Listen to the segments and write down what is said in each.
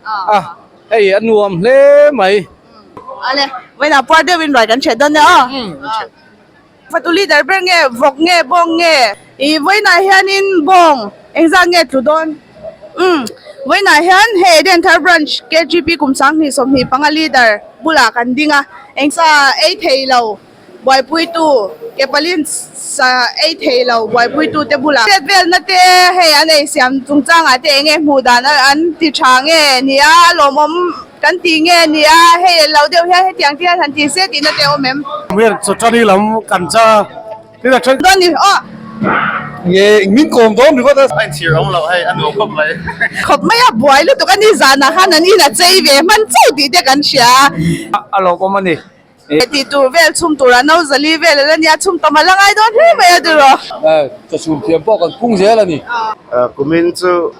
a, hei a nuam hle mai. Awle, vawiinah puar deuhin ruai kan ṭheh dawn nia aw. Fatu leader ber nge, vawk nge, bawng nge? Ih, vawiinah hianin bawng engzat nge tlu dawn? Umm, vawiinah hian hei Edenthar Branch KGP kum 2025 leader bulah kan ding a, engsa ei thei lo buaipuitu ke palin sa ei thei lo buaipuitu te bulah chet velna te hei an ei siam chungchangah te enge hmuh dan an ti tha nge nia a lawmawm Kan ti nge nia, hei lo deuh hian hetiang te hian han ti se tihna te a awm em? Hian chawchani lam kan cha tin a then. Dawn ni aw. Nge min kawm dawn ringawt a. A inchhir awm loh hei a nuam khawp mai. Khawp mai a buai lutuk a ni zanah khan an in a chei ve hman chauh tih te kan hria. A lawmawm a ni. Tih tur vel chhum turah no zali vel a la nia, chhum tam a la ngai dawn hle mai a tiraw. Chawchhum thiam pawh kan pung zel a ni. Kumin chu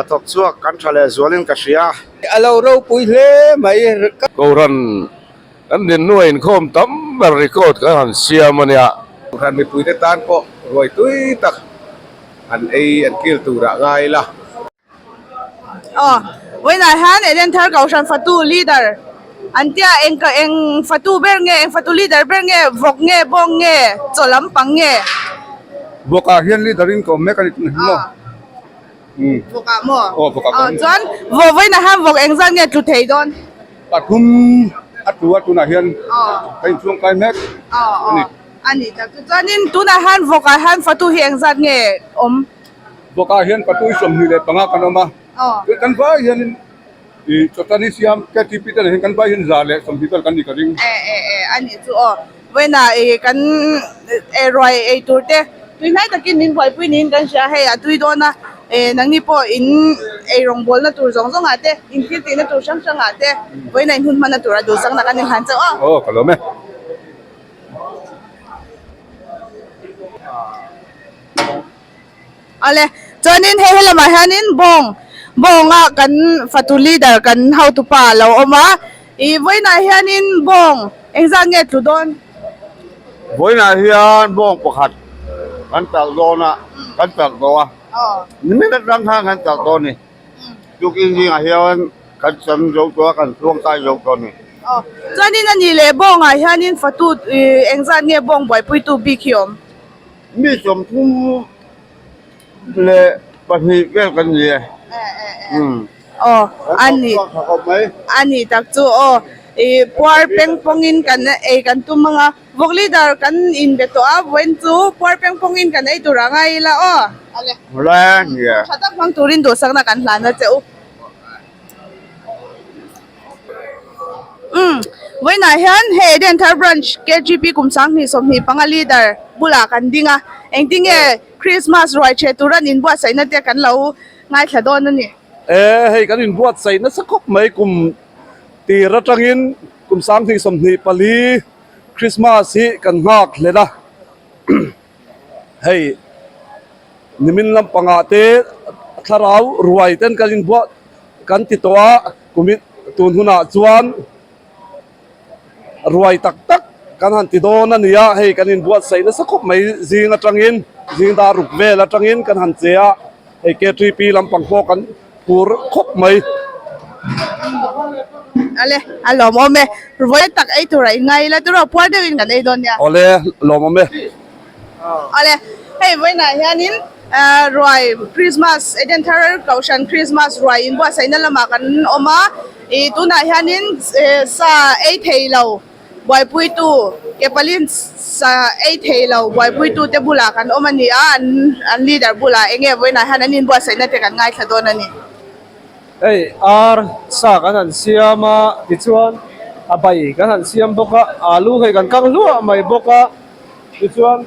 thawk chhuak kan tha leh zualin ka hria. A lo ropui hle mai. Kohhran kan dinhnu a inkhawm tam ber record kan han siam a nia. Kohhran mipuite tan pawh ruai tui tak an ei an kil turah ngai ila. Aw, vawiinah hian Eden Thar Kohhran fatu leader an tia eng ka eng fatu ber nge eng fatu leader ber nge vawk nge bawng nge chaw lampang nge. Vawkah hian leader in ka awm mek a ni tih maw? Vawkah maw? Aw vawkah ka awm. Chuan vawk vawiinah hian vawk engzat nge tlu thei dawn? Pathum a tlu a tunah hian ka inchhuang kai mek a ni. A ni tak chu chuanin tunah hian vawkah hian fatu hi engzat nge awm? Bawkah hian patui 25 kan awm a, kan vai hianin ih chawtani siam KTP te nen hian kan vai hian 120 vel kan nih ka ring. E e e a nih chu aw, vawiinah ih kan e ruai ei tur te tui hnai takin min buaipui niin kan hria hei a tui dawn a, e nangni pawh in ei rawngbawlna tur zawng zawngah te in thil tihna tur hrang hrangah te vawiinah in hun hmanna tura duhsakna kan inhlan chauh a. Aw ka lawm e. Awle, chuanin hei helamah hianin bawng bawnga kan fatu leader kan hotupa a lo awm a, ih vawiinah hianin bawng engzat nge tlu dawn? Vawiinah hian bawng pakhat kan talh dawn a, kan talh tawh a, nimin atang khan kan talh tawh a ni, tukin zingah hian kan sam zo tawh a, kan tluangkai zo tawh a ni. Aw, chuanin a nih leh bawngah hianin fatu ih engzat nge bawng buaipuitu bik hi awm? Mi 32 vel kan ni e. Aw a ni a ni tak chu aw ih puar peng pawngin kan ei kan tum ang a vawk leader kan inbe tawh a vawiin chu puar peng pawngin kan ei tur ang a ila aw. Tha tak hmang turin duhsakna kan hlan a che u. Umm, vawiinah hian hei Edenthar Branch KGP kum 2025 leader bulah kan ding a, engtinge Christmas ruai ṭheh tura an inbuatsaihna te kan lo ngaithla dawn a ni. E, hei kan inbuatsaih nasa khawp mai kum tir atangin kum 2024 Christmas hi kan nghak hlen a, hei nimin lampangah te thlarau ruai ten kan inbuat kan ti tawh a. Kumit tun hunah chuan ruai tak tak kan han ti dawn a ni a, hei kan inbuatsaih nasa khawp mai zing atangin zing dar ruk vel atangin kan han che a, hei KTP lampang pawh kan phur khawp mai. Ale, a lawmawm e. Ruai tak ei tur a ingai ila tiraw puar deuhin kan ei dawn nia. Awle, lawmawm e. Awle, hei vawiinah hianin ruai Christmas Eden Thar Kohhran Christmas ruai inbuatsaihna lamah kan awm a, ih tunah hianin sa ei thei lo buaipuitu ke palin sa ei thei lo buaipuitu te bulah kan awm a ni a, an leader bulah eng nge vawiinah hian an inbuatsaihna te kan ngaithla dawn a ni. Hei ar sa kan han siam a, tichuan a bai kan han siam bawk a, alu hei kan kang hluah mai bawk a. Tichuan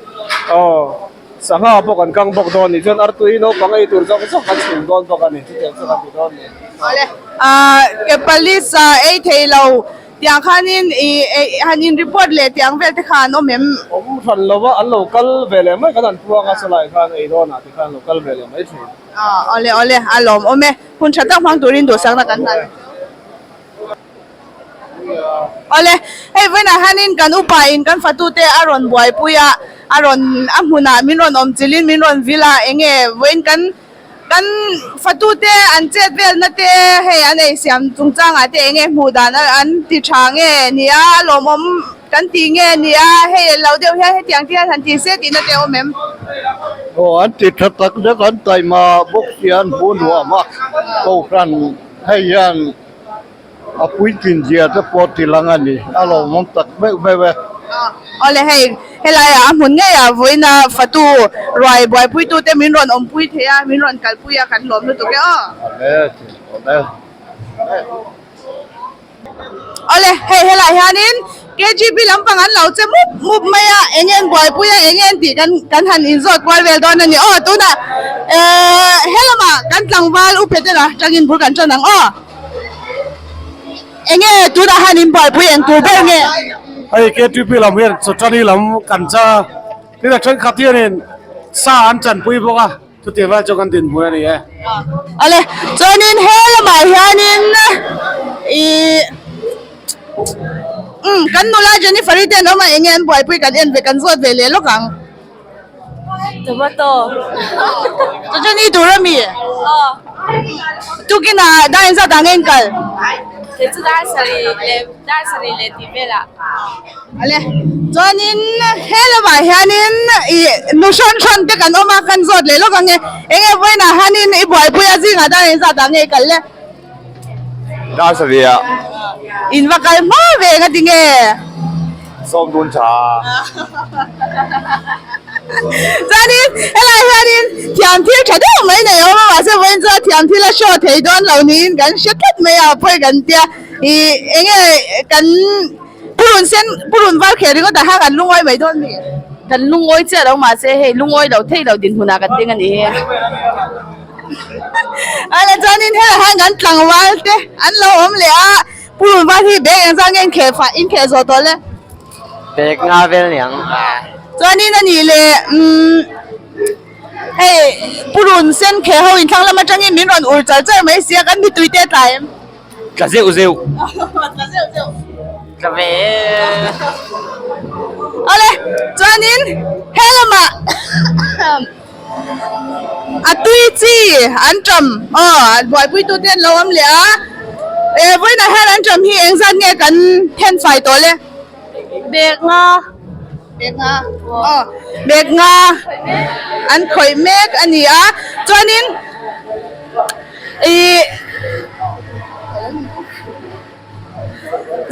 aw sangha pawh kan kang bawk dawn a ni. Chuan artui naupang ei tur zawk zawk kan chhum dawn bawk a ni. Chutiang chu kan ti dawn a ni. Awle ah ke police ah ei thei lo tiang khanin ih han in report leh tiang vel te kha an awm em? Awm hran lo a, an lo kal ve leh mai kan han puang a chulai khan ei dawn ah ti khan an lo kal ve leh mai thin. Ah awle awle a lawm awm e. Hun tha tak hmang turin duhsakna kan hlan. Awle, hei vawiinah hianin kan upa in kan fatute a rawn buaipui a, a rawn a hmunah min rawn awm chilhin min rawn vil a, enge vawiin kan Kan fatute an chet velna te hei an ei siam chungchangah te eng nge hmuh dan an ti tha nge nia a lawmawm kan ti nge nia hei lo deuh hian hetiang te hian han ti se tihna te a awm em? Aw an ti tha tak zet an taima bawk sia an hmuh nuam a kohhran hei hian A puitlin zia te pawh ti lang a ni, a lawmawm tak meuh meuh e. Awle hei, helaiah a hmun ngeiah vawiina fatu ruai buaipuitute min rawn awmpui thei a, min rawn kalpui a, kan lawm lutuk e aw. Awle, awle. Awle, hei helaiah hianin KGB lampang an lo che mup mup mai a, eng nge an buaipui a, eng nge an tih kan kan han inzawt kual vel dawn a ni aw. Tunah ehh helamah kan tlangval upe te lah tangin bul kan tan ang aw. Enge tunah han in buaipui eng tur ber nge? Hei KTP lam hian chawtani lam kan chang a, tin a thenkhat hianin sa an chanpui bawk a, chutiang lai chu kan dinhmun a ni e. Awle, chuanin he lamah hianin ih umm kan nula Jennifer-i te an awm a, enge an buaipui kan en ve kan zawt ve leh lawk ang. Tomato. Chawchani tur a mi? Aw. Tukinah dar engzat ah nge in kal? Kei chu dar sarih leh dar sarih leh tih velah. Ale, chuanin he lamah hianin ih nu hrawn hrawn te kan awm a, kan zawt leh lawk ang e. Enge vawiinah hianin i buaipui a zingah dar engzat ah nge i kal le? Dar sarih ah. In va kal hma ve nga ti nge? Sawm dun tha. Chuanin helai hianin thiam thil tha deuh mai nei awm a mahse vawiin chuan thiam thil a show thei dawn lo niin kan hre tlat mai a pawi kan tia ih enge kan purun sen purun var khel ringawt ah khan kan lungawi mai dawn mi? Kan lungawi chiah lo mahse hei lungawi lo thei lo dinhmunah kan ding a ni hi. Ala chuanin helai hian kan tlangval te an lo awm leh a purun var hi bag engzah nge in kheh fah in kheh zawh tawh le? Bag nga vel niang. Chuanin a nih leh umm hei purun sen kheh ho in thlang lam atangin min rawn ur char char mai sia kan mitui te a tlai em? Tla zeuh zeuh. Tla zeuh zeuh. Tla ve e. Awle chuanin he lamah a tui chi an ṭam aw buaipui tute an lo awm leh a e vawiinah hian an ṭam hi eng zat nge kan then fai tawh le? Bag nga. Bag nga aw bag nga an khawih mek a ni a chuanin Ih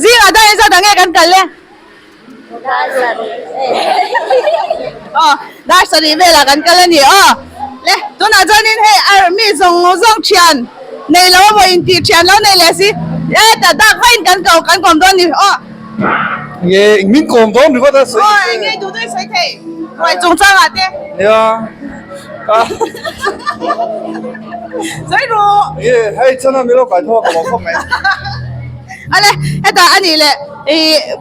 Zingah daih zat ang nge kan kal e? Dar sarih Aw dar sarih velah kan kal a ni aw. Le tunah chuanin hei a mi zawng zawng thian nei lo emaw intih thian lo nei leh si e ta dak vain kan ko kan kawm dawn a ni aw. Nge min kawm dawn ringawt a sawi Aw eng nge duh duh i sawi thei ruai chungchangah te. Nia. Sawi ru. Nge hei chana milo kai tho ka lo khawp mai. Ale heta ani le i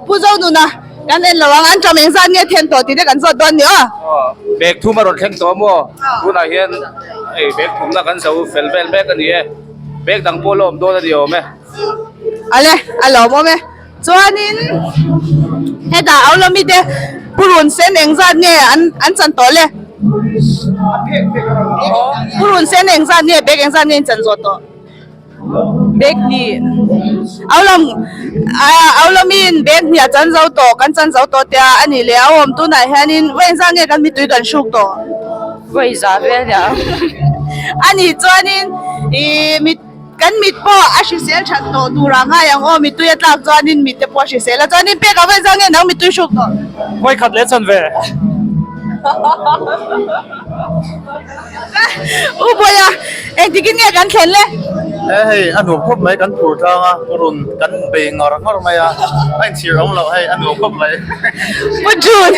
Pu Zonuna kan en lo ang an ṭam eng zat nge then tawh tih te kan zawt dawn ni aw. Bag thum a rawn thleng tawh maw? Tunah hian hei bag thumna kan zo fel vel mek a ni e. Bag dang pawh la awm dawn a ni awm e. Ale a lawmawm e. Chuanin hetah Aulawmi te purun sen engzat nge an an chan tawh le? Purun sen engzat nge bag engzat nge in chan zawh tawh? Bag hnih. Aulawm Aulawmiin bag hnih a chan zo tawh kan chan zo tawh tia a nih leh a awm tunah hianin vawi engzat nge kan mitui kan hruk tawh? Vawi za vel nia. A nih chuanin ih mit. Kan mit pawh a hrisel that tawh tur ah ngai ang aw, mittui a tlak chuanin mit te pawh a hrisel a, chuanin pek ah vawi zang nge nang mittui hruk tawh? Vawi khat leh chan ve. U Bawiha, engtikin nge kan thlen le? E hei, a nuam khawp mai, kan phur tlang a, purun kan bei ngar ngar mai a, a inchhir awm loh hei, a nuam khawp mai. Pu Jun,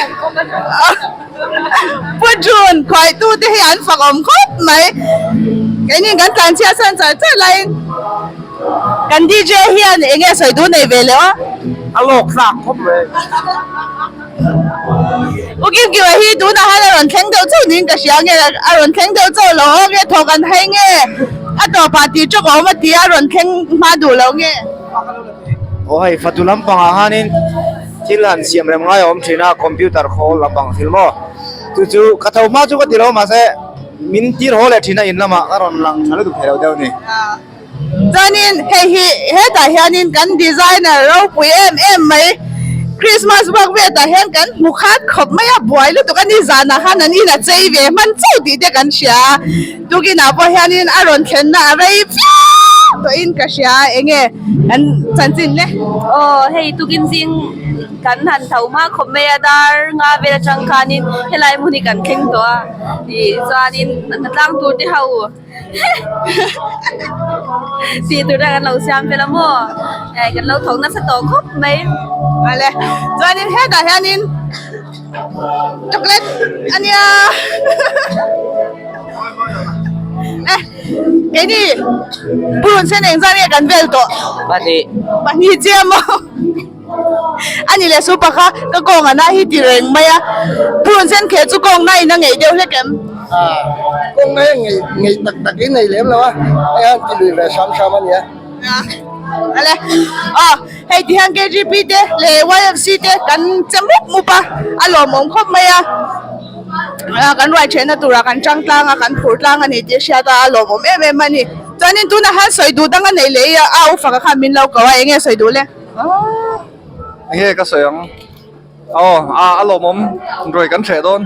Pu Jun khuaitu te hi an fak awm khawp mai. Keini kan tlan chhiat san char char laiin kan DJ hian eng nge sawi duh nei ve leh aw. A lawk tlak khawp mai. U Kim Kima hi tunah hian a rawn thleng deuh chauh niin ka hria nge a rawn thleng deuh chauh lo aw nge thawk an hai nge a tawpah tih tawk a awm a ti a rawn thleng hma duh lo nge. Aw hei fatu lampangah hianin thil han siam rem ngai a awm thin a computer khawl lampang thil maw chu chu ka tho hma chu ka ti lo mahse. Min tir haw leh thin a in lamah ka rawn lang tha lutuk thei lo deuh a ni. Chuanin hei hi hetah hianin kan designer ropui em em mai Christmas bak vetah hian kan hmu khat khawp mai a, buai lutuk a ni zanah khan an in a chei ve hman chauh tih te kan hria a, tukinah pawh hianin a rawn thlenna a rei viau tawhin ka hria a, enge an chanchin le? Aw hei tukin zing kan han tho hma khawp mai a, dar nga vel atang khanin helai hmun hi kan thleng tawh a, ih chuanin hnatlang tur te ho. Tih tur kan lo siam vel a maw eh kan lo thawk nasa tawh khawp mai. Vale chuanin hetah hianin chocolate a nia eh keini purun sen engzat nge kan vel tawh Pahnih. Pahnih chiah maw. A ni leh supa kha ka kawng a na hi ti reng mai a, purun sen kheh chu kawng na in a ngeih deuh hlek em? A, kawng na hi ngeih tak tak in nei lem lo a, hei hian ti lui ve hram hram a nia. Ale, aw hei ti hian KGP te leh YFC te kan che mup mup a, a lawmawm khawp mai a, kan ruai thenna turah kan tang tlang a, kan phur tlang a ni tih a hriat a, a lawmawm em em a ni. Chuanin tunah hian sawi duh dang a neih leh i a, a ufaka khan min lo ko a, eng nge sawi duh le? Enge ka sawi ang? Aw a a lawmawm ruai kan hreh dawn.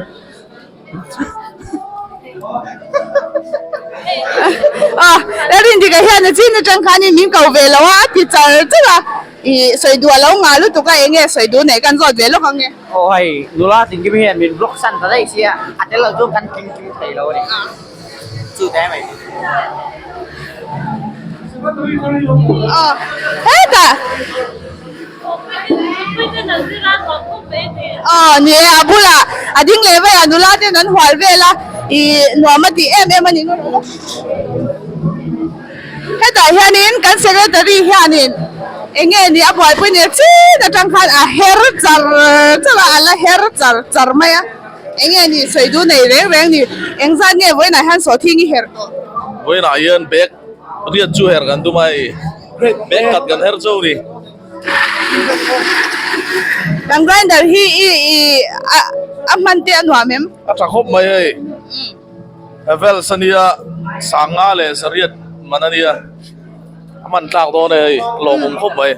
A Lalrindika hian a chin atang khanin min ko ve lo a, a ti char char a, ih sawi duh a lo ngah lutuk a, enge sawi duh neih kan zawt ve lawk ang e. Aw hei nula tling kim hian min block san ta daih sia, a tel lo chuan kan tling kim thei lo a ni. Chu te mai. Aw hetah Aw ni e a bulah a ding leh vei a nula ten an hual vel a ih nuam a tih em em a ni Hetah hianin kan secretary hianin eng nge ni a buaipui ni chin atang khan a her char char a a la her char char mai a. Eng nge ni sawi duh nei reng reng ni? Eng zat nge vawiinah hian sawhthing i herh tawh? Vawiinah hian bag riat chu herh kan tum a hei bag khat kan herh chauh ni. Kan grinder hi i i a a hman te a nuam em? A tha khawp mai hei. Havells a nia sanga leh zariat man a nia a hman tlak dawn e hei lawmawm khawp mai.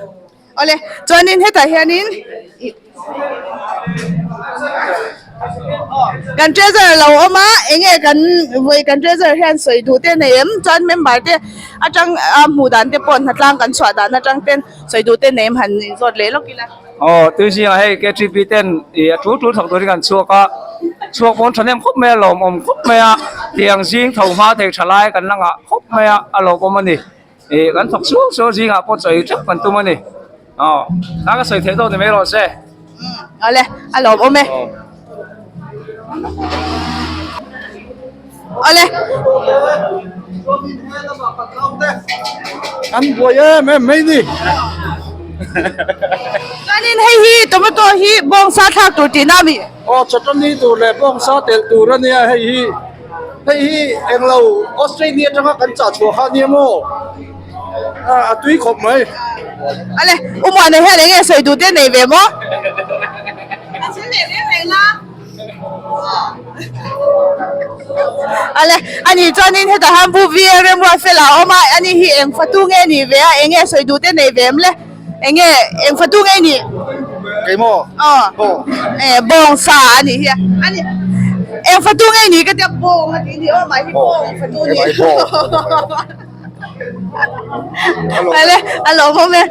Awle, chuanin hetah hianin kan treasurer lo awm a, enge kan vawi kan treasurer hian sawi duh te nei em? Chuan member te atang a hmuh dan te pawh hnatlang kan chhuah dan atang ten sawi duh te nei em han inzawt leh lawk ila. Aw, tui zingah hei KTP ten ih a tul tul thawk turin kan chhuak a, chhuak pawn thahnem khawp mai a, lawmawm khawp mai a, tiang zing tho hma thei tha lai kan la ngah khawp mai a, a lawmawm a ni. Ih kan thawk suau suau zingah pawh chawi teuh kan tum a ni. Aw a ka sawi theih tawk ni mai rawh se. Awle a lawm awm e. Awle. Kan buai em em mai ni. Chuanin hei hi tomato hi bawngsa thlak tur tihna a mi? Aw chawtani tur leh bawngsa telh tur a nia hei hi. Hei hi englo Australia atanga kan chah chhuah kha ania maw? A tui khawp mai. Ale, u Muana hian enge sawi duh te nei ve maw? A thil leh reng reng la. Ale, ani chuanin hetah hian Pu VA Remruatfela a awm a, ani hi eng fatu nge ni ve a, enge sawi duh te nei ve em le? Enge eng fatu nge ni? Keimah? Aw. Bawng. Eh bawng sa a nih hi a. Ani eng fatu nge ni ka tia bawng a tih ni aw mah hi bawng fatu ni. Keimah hi bawng. Ale a lawmawm e.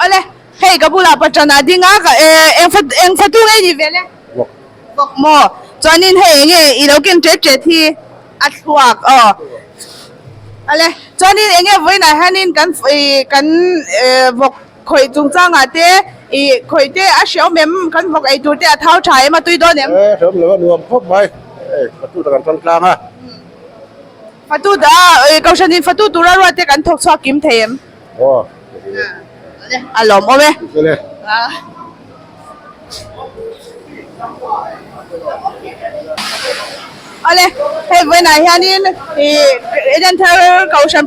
Ale hei ka bulah pachana ding a ka eh eng fatu eng fatu nge ni ve le? Bawk. Bawk maw? Chuanin hei enge i lo ken tet tet hi a thluak aw. Ale chuanin enge vawiinah hianin kan ih kan eh vawk khawih chungchangah te ih khawih te a hreawm em kan vawk ei tur te a thau tha em a tui dawn em? Eh hreawm lo a nuam khawp mai hei fatu ta kan tang tlang a. Fatu ta ih kohhranin fatu tura ruat te kan thawk chhuak kim thei em? Aw. A lawmawm e. Awle. Awle, hei vawiinah hianin ih Eden Thar Kohhran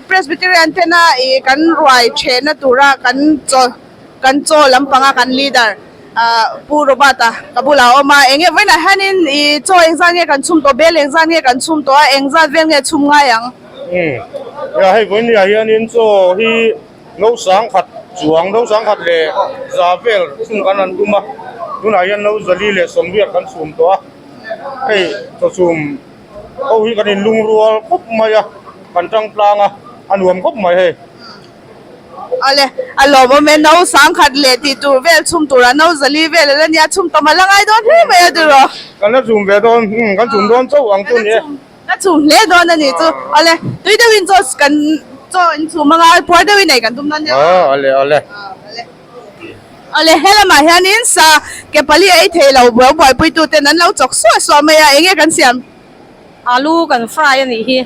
Presbyterian tena ih kan ruai thehna tura kan chaw kan chaw lampanga kan leader. Pu Robert-a ka bulah a awm a, eng nge vawiinah hianin ih chaw engzat nge kan chhum tawh, bel engzat nge kan chhum tawh a, engzat vel nge chhum ngai ang? Umm, ya hei vawiinah hianin chaw hi no sangkhat chuang, no sangkhat leh za vel chhum kan han tum a, tunah hian no zali leh sawmriat kan chhum tawh a, hei chaw chhum ho hi kan inlungrual khawp mai a, kan tang tlang a, a nuam khawp mai hei. Awle, a lawmawm e, no sangkhat leh tih tur vel chhum turah no zali vel a la nia, chhum tam a la ngai dawn hle mai a tiraw? Kan la chhum ve dawn, umm kan chhum dawn chauh ang chu ni e. Ka chhum hle dawn a nih chu, awle, tui deuhin chaw kan chaw in chhum anga puar deuhin ei kan tum dawn nia. Aw, awle, awle. Awle, he lamah hianin sa ke pali ei thei lo buai buaipuituten an lo chawk suah suah mai a, eng nge kan siam? Alu kan fry a nih hi.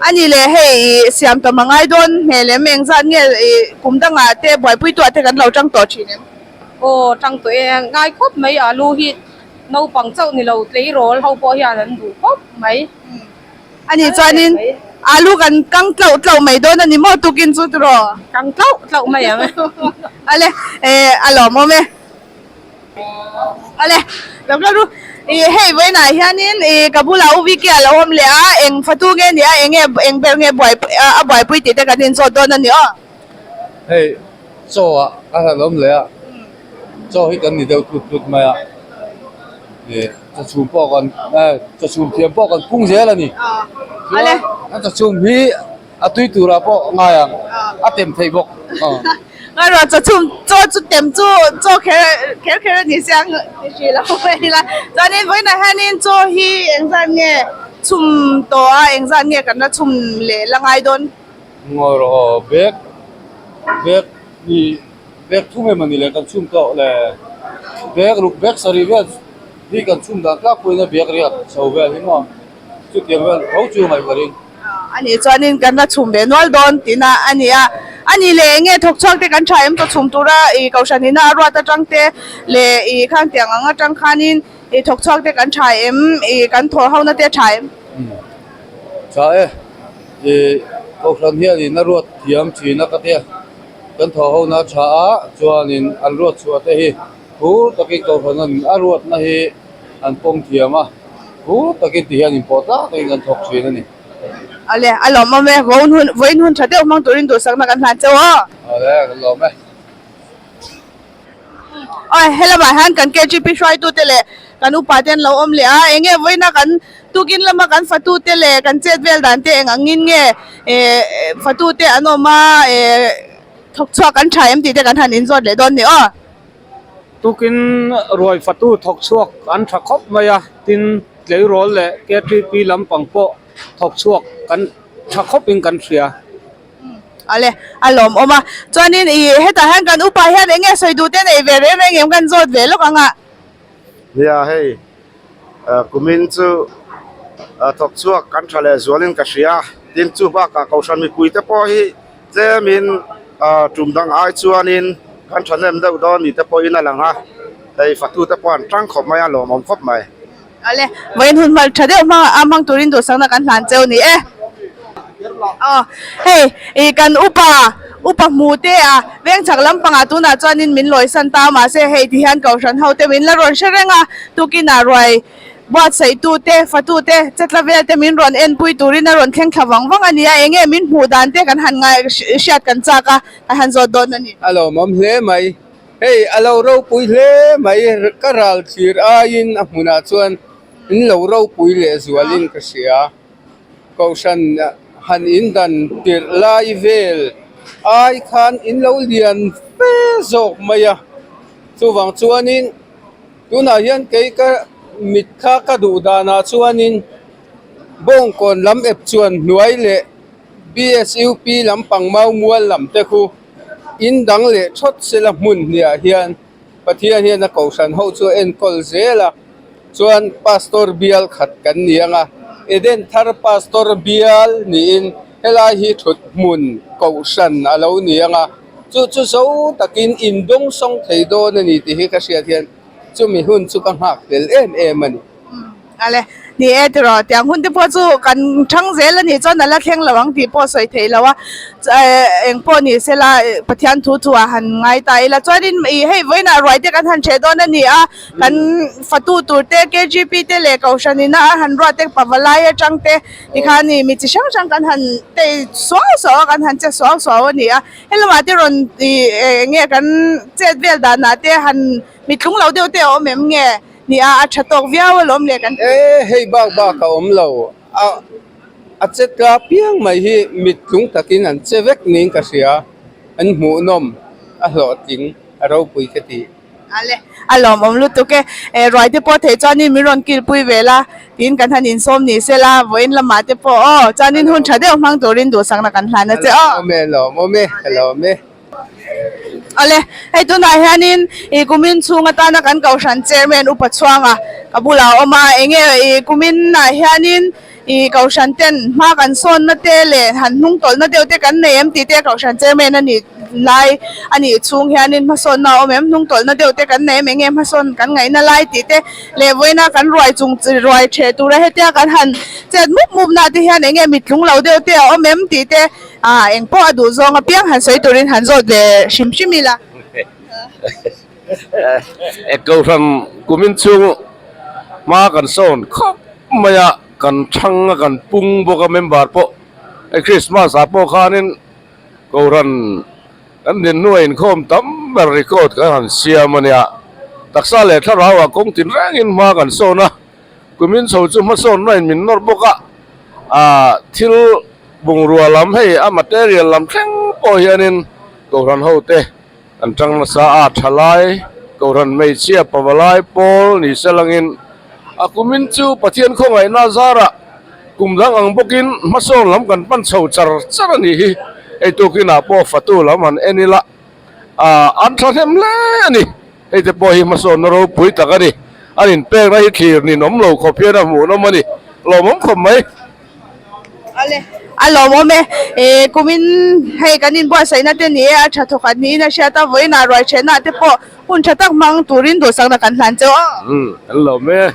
A ni leh hei i siam tam a ngai dawn hmel em? Engzat nge i kum dangah te buaipui tuah te kan lo tang tawh thin em? Aw tang tawh e, ngai khawp mai alu hi naupang chauh ni lo tleirawl ho pawh hian an duh khawp mai. A nih chuanin alu kan kang tlauh tlauh mai dawn a ni maw tukin chu tiraw? Kang tlauh tlauh mai ang. Ale a lawmawm e. Ale lo kal ru ih hei vawiinah hianin ih ka bulah u Vicky a lo awm leh a eng fatu nge ni a eng nge eng ber nge buai a buaipui tih te kan inzawt dawn a ni aw. Hei chaw ah a han awm leh a chaw hi kan ni deuh tlut tlut mai a ih chawchhum pawh kan eh chawchhum thiam pawh kan phung zel a ni chuan a chawchhum hi A tui turah pawh ngai ang, a tem theih bawk. Ngaihruah chaw chhum chaw chu tem chu chaw kher kher kher a ni sia ti hrih lo mai ila. Chuanin vawiinah hianin chaw hi engzat nge chhum tawh a, engzat nge kan la chhum leh la ngai dawn? Ngaihruah aw bag bag hi bag thum emaw ni le kan chhum tawh le bag ruk bag sarih vel hi kan chhum dan tlangpuiin a bag riat chho vel hi maw. Chutiang vel tho chu ngaih ka ring. A nih chuanin kan la chhum ve nual dawn tihna a ni a. A nih leh enge thawk chhuak te kan tha em chaw chhum tura ih kohhran ina a ruat atang te leh ih khang tiang ang atang khanin ih thawk chhuak te kan tha em ih kan thawh ho na te a tha em? Tha e. Ih kohhran hianin a ruat thiam thin a ka tia. Kan thawh ho na a tha a chuanin an ruat chhuah te hi phur takin kohhran a ruatna hi an pawm thiam a. Thu takin ti hian inpawh tlak takin kan thawk thin a ni. Ale, a lawmawm e, vawiin hun, vawiin hun tha deuh hmang turin duhsakna kan hlan cheu aw. Ale, kan lawm e. Aw, helamah hian kan KGP hruaitute leh kan upa te an lo awm leh a, enge vawiina kan tukin lama kan fatute leh kan chet vel dan te eng angin nge eh fatute an awm a, eh thawk chhuak an tha em tih te kan han inzawt leh dawn ni aw. Tukin ruai fatu thawk chhuak an tha khawp mai a, tin tleirawl leh KTP lampang pawh thawk chhuak kan tha khawpin kan hria. Ale, a lawmawm a. Chuanin ih hetah hian kan upa hian eng nge sawi duh te nei ve reng reng em kan zawt ve lawk ang a. Nia hei kumin chu thawk chhuak kan tha leh zualin ka hria, tin chu bakah kohhran mipui te pawh hi Tlemin tum dang ai chuanin kan thahnem deuh dawn ni te pawhin a lang a, hei fatute pawh an tang khawp mai a, lawmawm khawp mai. Ale, vawiin hun hmal tha deuh hmang a hmang turin duhsakna kan hlan cheu ni e. Aw, hei ih kan upa, upa hmu te a, veng chhak lampangah tunah chuanin min lawisan ta a, mahse hei ti hian kohhran ho te min la rawn hre reng a, tukinah ruai Buatsaihtu te, fatu te, chetla vel te min rawn enpui turin a rawn thleng thla vang vang a ni a, enge min hmuh dan te kan han ngai hriat kan chak a, kan han zawt dawn a ni. A lawmawm hle mai. Hei a lo ropui hle mai, ka ral thlir aiin a hmunah chuan in lo ropui leh zualin ka hria. Kohhran han indan tirh lai vel ai khan in lo lian fe zawk mai a, chuvang chuanin Tunah hian kei ka mit kha ka duh danah chuanin Bawngkawn lam ep chuan hnuai leh BSUP lampang mau mual lam te khu in dang leh thawt sela hmun hniah hian Pathian hian a kohhran ho chu a enkawl zel a, chuan Pastor bial khat kan ni ang a, Eden thar Pastor bial niin helai hi thut hmun kohhran a lo ni ang a. Chu chu zo takin in dawngsawng thei dawn a ni tih hi ka hriat hian chumi hun chu ka nghak tel em em a ni. Ale, ni e tiraw, tiang hun te pawh chu kan thang zel a nih chuan a la thleng lo ang tih pawh sawi theih lo a, eng pawh ni sela Pathian thu chu a han ngai ta ila chuanin ih hei vawiinah ruai te kan han ṭheh dawn a ni a, kan fatu tur te KGP te leh Kohhran ina a han ruat te pavalai atang te tikhan ih mi chi hrang hrang kan han tei suau suau a kan han che suau suau a ni a, helamah te rawn ih eng nge kan chet vel danah te han mitlung lo deuh te a awm em nge? Nia, a tha tawk viau alawm le kan ti. E, hei bak bak a awm lo. A, a che tla piang mai hi mit tlung takin an che vek niin ka hria. An hmuhnawm, a hlawhtling, a ropui ka ti. Ale, a lawmawm lutuk e. E, ruai te pawh theih chuanin min rawn kilpui ve la, tiin kan han insawm ni se la, vawiin lamah te pawh aw, chuanin hun tha deuh hmang turin duhsakna kan hlan a che aw. A lawmawm e, lawmawm e, a lawm e. Awle, hei tunah hianin ih kumin chhung atana kan kohhran chairman upa chhuanga ka bulah a awm a, enge ih kuminah hianin ih kohhran ten hma kan sawnna te leh han hnung tawlhna deuh te kan nei em tih te kohhran chairman a nih lai a nih chhung hianin hmasawnna a awm em, hnung tawlhna deuh te kan nei em, enge hmasawn kan ngaihna lai tih te leh vawiina kan ruai chung ruai ṭheh tura hetia kan han chet mup mup na te hian enge mittlung lo deuh te a awm em tih te. A eng pawh a duh zawng apiang han sawi turin han zawt ve hrim hrim ila. E Kohhran kumin chhung hma kan sawn khawp mai a, kan thang a kan pung bawk a member pawh hei Christmas ah pawh khanin Kohhran kan din hnuah inkhawm tam ber record kan han siam a nia. Taksa leh thlarau ah kawng tin rengin hma kan sawn a. Kumin chho chu hmasawnna in min nawr bawk a, ah thil bungrua lam hei a material lam thleng pawh hianin Kohhran ho te an tang nasa a, thalai Kohhran hmeichhia pavalai pawl ni se langin a kumin chu Pathian khawngaihna zarah kum dang ang bawkin hmasawn lam kan pan chho char char a nih hi, hei tukinah pawh fatu lam han en ila ah an thahnem hle a ni. Hei te pawh hi hmasawnna ropui tak a ni. An inpekna hi thlir ninawm lo khawp hian a hmuhnawm a ni. Lawmawm khawp mai. Ale, a lawmawm e. E, kumin hei kan inbuatsaihna te ni e, a tha thawkhat niin a hriat a, vawiinah ruai thenah te pawh hun tha tak hmang turin duhsakna kan hlan cheu a. Umm, an lawm e.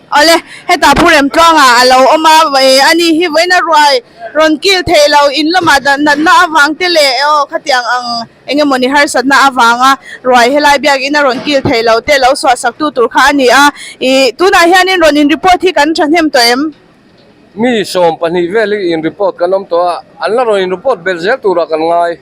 Awle, hetah Pu Remtluanga a lo awm a, ani hi vawiina ruai rawn kil thei lo, in lamah natna avang te leh aw khatiang ang eng emawni harsatna avanga ruai helai biakin a rawn kil thei lo te lo suahsak tu tur kha a ni a, ih tunah hianin rawn in report hi kan thahnem tawh em? Mi 12 vel hi in report kan awm tawh a, an la rawn in report belh zel turah kan ngai.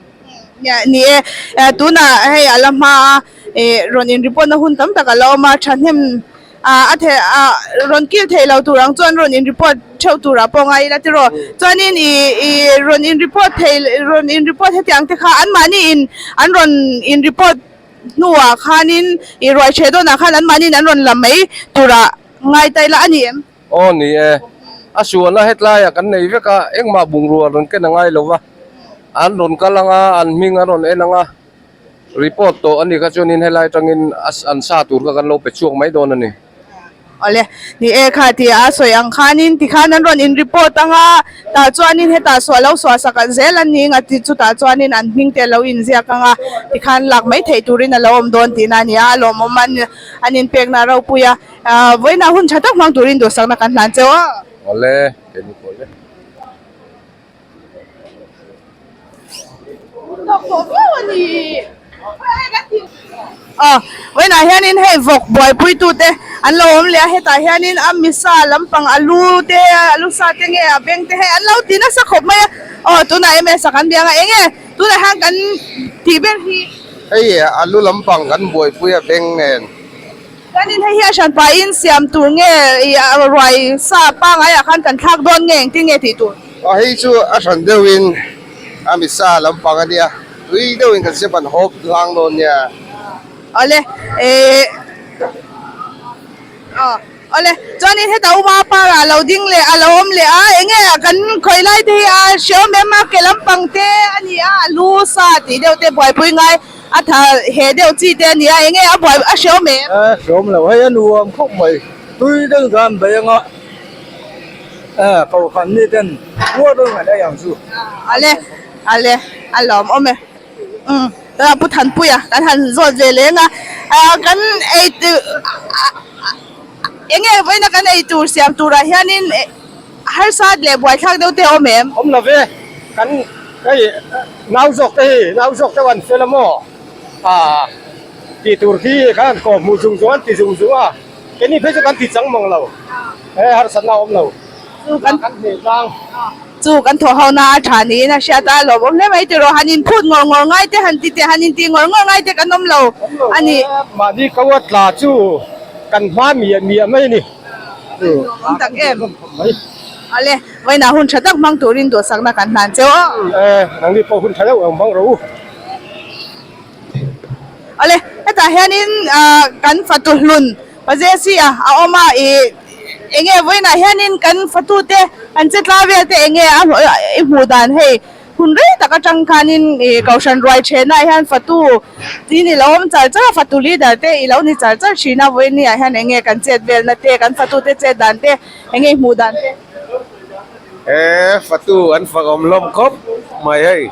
Ni e, tunah hei a la hma a, ih rawn in report na hun tam tak a la awm a, thahnem a the a rawn kil thei lo tur ang chuan rawn in report theuh turah pawh ngai ila tiraw. Chuanin ih ih rawn in report thei rawn in report hetiang te kha anmahni in an rawn in report hnuah khanin ih ruai ṭheh dawnah khan anmahni in an rawn la mai turah ngai ta ila a ni em? Aw ni e, a sualna hetlaiah kan nei vek a, engmah bungrua rawn ken a ngai lo va, an rawn kal ang a, an hming an rawn en ang a, report tawh a ni kha chuanin helai atangin an sa tur kha kan lo pe chhuak mai dawn a ni. Awle, ni e kha ti a sawi ang khanin tikhan an rawn in report ang a, tah chuanin hetah suah lo suah sak zel an ni nga ti chutah chuanin an hming te a lo inziak ang a, tikhan lak mai theih turin a lo awm dawn tihna a ni a, a lawmawm an inpekna a ropui a. Vawiinah hun tha tak hmang turin duhsakna kan hlan cheu a. Awle, keini pawh le. Tawk tawh viau a ni. Aw, vawiinah hianin hei vawk buaipuitute an lo awm leh a, hetah hianin a misa lampang a lu te, a lu sa te nge a beng te hei an lo ti nasa khawp mai a. Aw, tunah MS a kan biang a, eng nge tunah hian kan tih ber hi? Hei a lu lampang kan buaipui a beng nen. Chuanin hei hi a hran pahin siam tur nge ih ruai sa pangaiah khan kan thlak dawn nge engtin nge tih tur? Aw hei chu a hran deuhin a misa lampang a nia, tui deuhin kan siam an hawp hlang dawn nia. Awle eh aw awle chuanin heta uma parah a lo ding leh a lo awm leh a enge kan khawi lai te hi a hreawm em a ke lampang te a ni a a lu sa tih deuh te buaipui ngai. A tha he deuh chi te a nia, enge a buai a hreawm em? A hreawm lo, hei a nuam khawp mai, tui deuh chuan an bei anga kohhran mi ten uar deuh an ei ang chu. Ale ale a lawmawm e, umm tunah Pu Thanpuia kan han zawt ve leng a, kan ei. Enge vawiina kan ei tur siam turah hianin harsa leh buaithlak deuh te a awm em? Awm lo ve, kan hei nau zawk te hi nau zawk deuh an fel a maw? Aaa tih tur khi khan an kawh hmuh zung zung an ti zung zung a, keini phei chu kan ti chang mang lo, he harsatna a awm lo. Chu kan kan hneh tlang. Chu kan thawh ho na a tha niin a hriat a, lawmawm hle mai tiraw han inphut ngawr ngawr ngai te han ti teh han inti ngawr ngawr ngai te kan awm lo a ni. Mahni ko a tla chu kan hma miah miah mai a ni. Lawmawm tak em. Awle, vawiinah hun tha tak hmang turin duhsakna kan hlan cheu aw. E, nangni pawh hun tha deuh ang hmang rawh u. Awle, hetah hianin kan fatu hlun Pazesi a a awm a, ih eng nge vawiinah hianin kan fatute an che tla vel te eng nge a i hmuh dan hei hun rei tak atang khanin ih kohhran ruai thenah hian fatu tin i lo awm char char a, fatu leader te i lo ni char char thin a, vawiin ah hian eng nge kan chet velna te kan fatute chet dan te eng nge i hmuh dan te. He fatu an fak awm hlawm khawp mai hei.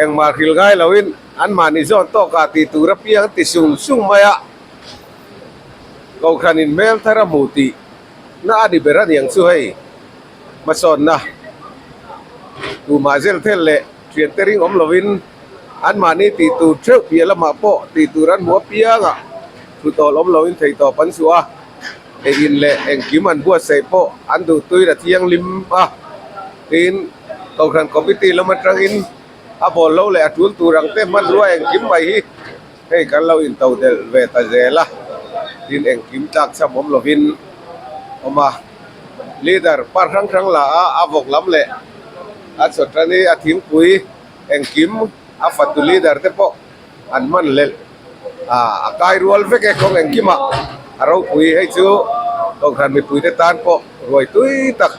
Engmah hrilh ngai loin anmahni zawn tawkah tih tur apiang ti sung sung mai a, Kohhranin hmel thar a hmu tih na a ni ber a niang chu hei hmasawnna tumah zel thel leh thiante ring awm loin anmahni tih tur theuh piah lamah pawh tih tur an hmu apiangah thutawl awm loin theihtawp an chhuah a, eiin leh engkim an buatsaih pawh an duhtuin a thianghlim a, tin. Kohhran Committee lam atangin a bawl lo leh a tul tur ang te hmanrua engkim mai hi hei kan lo into delh ve ta zel a, tin engkim tlak cham awm lovin awm a. Leader par hrang hrang la a, a vawk lam leh a chawtani a thingpui engkim a fatu leader te pawh an hman hlelh a, a kai rual vek e kawng engkimah a ropui hei chu Kohhran mipuite tan pawh ruai tui tak.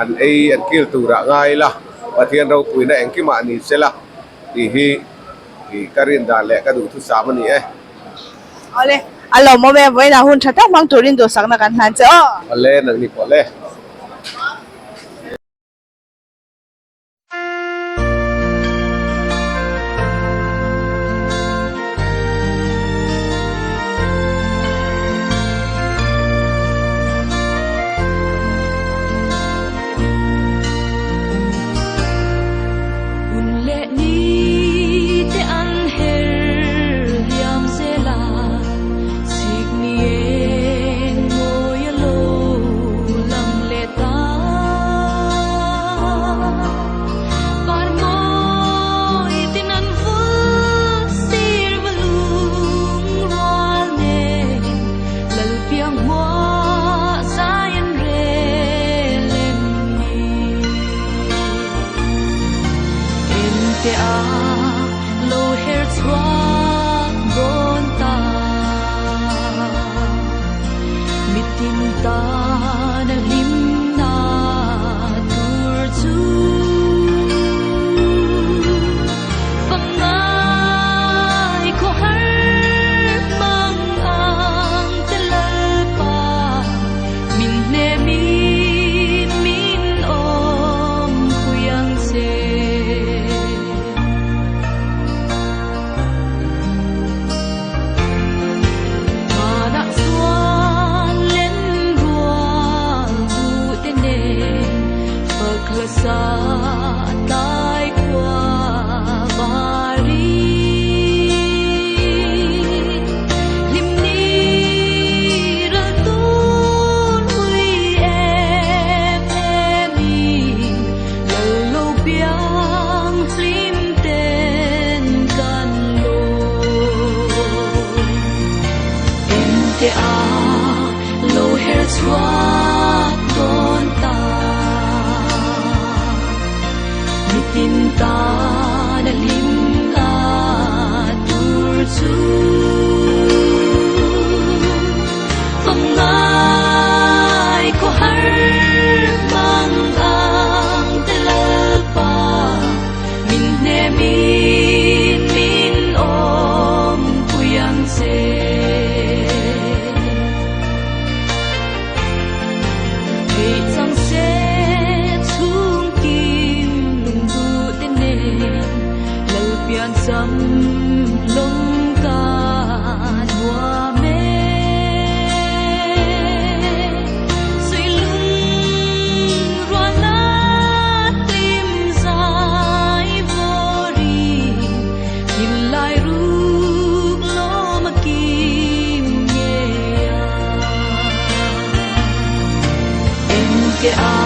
An ei an kil turah ngai ila, Pathian ropuina engkimah ni sela tih hi ka rin dan leh ka duhthusam a ni e. Awle, a lawmawm e, vawiinah hun tha tak hmang turin duhsakna kan hlan che aw. Awle, nangni pawh le. Ke a.